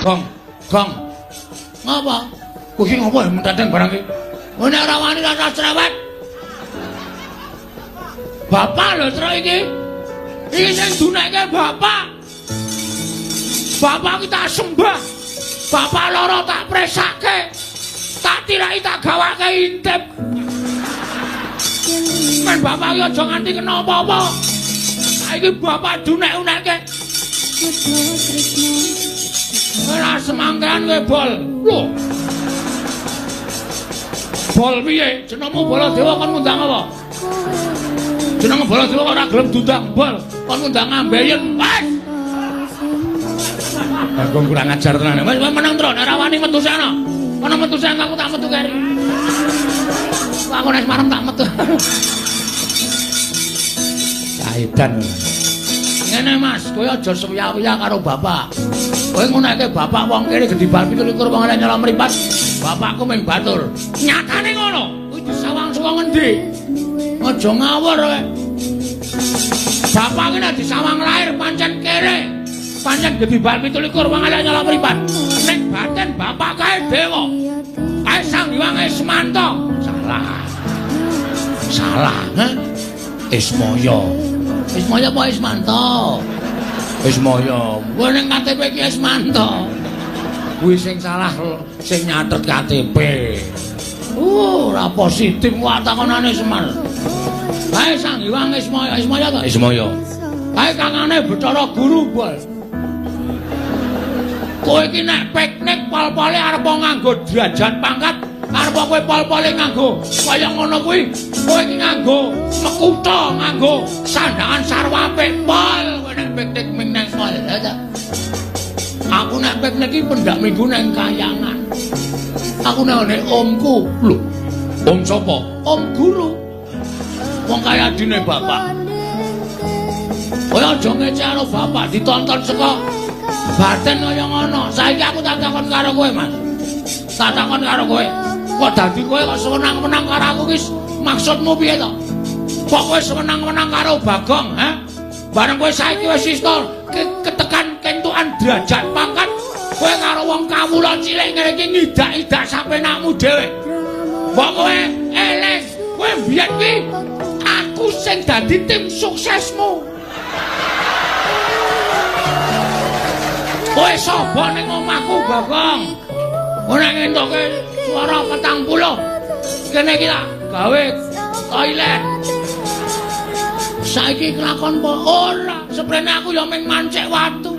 Gong, gong. Ngapa? Kuwi iki ngopo menteteng barang iki? Oh nek ora wani ora cerewet. Bapak lho truk iki. Iki sing dunekke bapak. Bapak ki tak sembah. Bapak loro tak presake. Tak tiraki tak gawake intip. Men bapak iki aja nganti kena apa-apa. Saiki bapak dunek-unekke. Ora semangkean kowe bol. Lho. Bol piye? Jenengmu Baladewa kon ngundang apa? Jeneng Baladewa ora gelem diundang bol, kon ngundang ambeien. Wes. Bagong kurang ajar tenan. Wes meneng tro, nek ora wani metu sana. Kono metu sing aku tak metu keri. Aku nek marem tak metu. Kaedan. Ngene Mas, kowe aja sewiya-wiya karo bapak. Kowe ngunekke bapak wong kene gedhi bal 27 wong elek nyolong mripat. Bapakku ming batur. Nyatane ngono. Kuwi disawang saka ngendi? Aja ngawur kowe. Bapak ki nek disawang lahir pancen kere. Pancen gedhi bal 27 wong elek nyolong mripat. Ning batin bapak kae dewa. Kae Sang Hyang Ismanto. Salah. Salah, ha? Ismaya. Ismaya apa Ismanto? Ismaya. Kuwi ning KTP iki Ismanto. Kuwi sing salah sing nyatet KTP. Ora positif wae takonane Semar. Kae Sang Hyang Ismaya, Ismaya ta? Ismaya. Kae kangane Bathara Guru, Bol. Kowe iki nek piknik pol-pole arep nganggo derajat pangkat, arep kowe pol-pole nganggo kaya ngono kuwi, kowe iki nganggo mekutha, nganggo sandangan sarwa apik pol, kowe nek piknik ming nang pol. Aku nek piknik iki pendak minggu nang kayangan. Aku nek ngene omku. Lho, om sapa? Om guru. Wong kaya adine bapak. Kowe aja ngece karo bapak, ditonton saka batin kaya ngono. Saiki aku tak takon karo kowe, Mas. Tak takon karo kowe. Kok dadi kowe kok sewenang-wenang karo aku ki maksudmu piye to? Kok kowe sewenang-wenang karo Bagong, ha? Bareng kowe saiki wis iso ketekan kentukan derajat pangkat, kowe karo wong kawula cilik ngene iki ngidak-idak sapenakmu dhewe. Mbok kowe eling, kowe mbiyen ki aku sing dadi tim suksesmu. Kowe sapa ning omahku, Bagong? Ora ngentoke swara 40. Kene iki tak gawe toilet. Saiki kelakon apa? Ora, seprene aku ya mung mancik watu.